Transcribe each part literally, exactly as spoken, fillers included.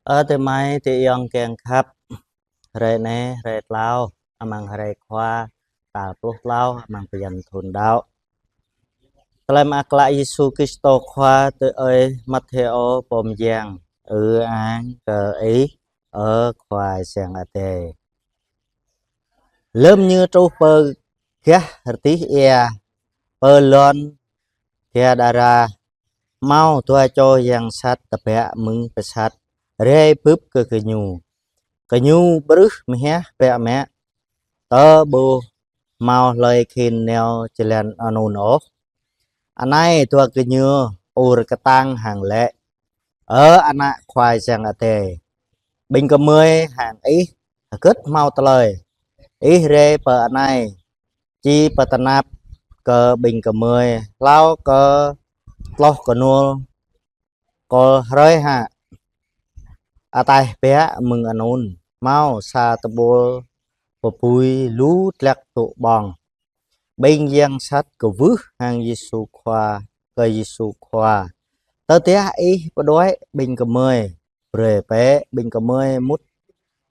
Ơ adơi amai adơi ayŏng kiăng khăp, hrơi anai hrơi tlâo amăng hrơi Khua, tal pluh tlâo amăng bơyan thun đăo. Tơlơi mơak klă Yêsu Kristô Khua tui ơi Mathêô pô mơyang. Ư-ang kơ Ih, ơ Khua Yang Adai. Lơm Ñu truh pơ gah rơdih ia, pơ lŏn Gadara, hmâo dua čô yang sat tơbiă mơ̆ng pơsat rai bưp kơ gơñu. Gơñu brưh mơhiăh biă mă, tơ ƀu hmâo hlơi khĭn nao jơlan anŭn ôh. Anai dua gơñu ur kơtang hăng laĭ: Ơ Ană Khua Yang Adai, ƀing gơmơi hăng Ih hơgĕt hmâo tơlơi Ih rai pơ anai či pơtơnap kơ ƀing gơmơi hlâo kơ tloh kơnul kol hrơi hă? Ataih biă mơ̆ng anŭn, hmâo sa tơpul pơbui lu glăk dŏ ƀơ̆ng. Ƀing yang sat kwưh hăng Yêsu Khua, kơ Yêsu Khua: Tơdah Ih pơđuaĭ ƀing gơmơi, brơi bĕ ƀing gơmơi mŭt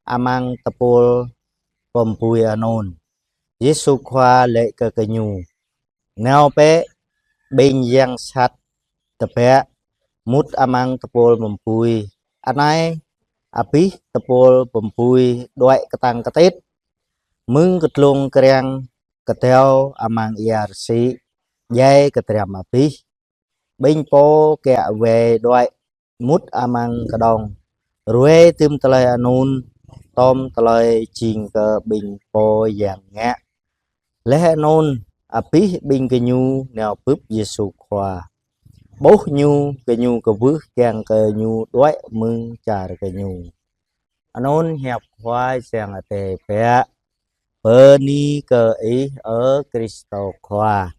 amăng tơpul pơbui anŭn. Yêsu Khua laĭ kơ gơñu: Nao bĕ. Ƀing yang sat tơbiă mŭt amăng tơpul pơbui. Anai abih tơpul pơbui đuaĭ kơtang kơtit, mơ̆ng kơdlông kriăng kơdâo amăng ia rơsĭ, djai kơdram abih. Ƀing pô kiă wai đuaĭ mŭt amăng kơđông, ruai tơm tơlơi anŭn, tơm tơlơi jing kơ ƀing pô yang ngă. Laih anŭn, abih ƀing gơñu nao bưp Yêsu Khua. Ƀuh Ñu, gơñu kwưh kiăng kơ Ñu đuaĭ mơ̆ng čar gơñu. Anŭn hiăp Khua Yang Adai biă. Bơni kơ Ih, ơ Kristô Khua.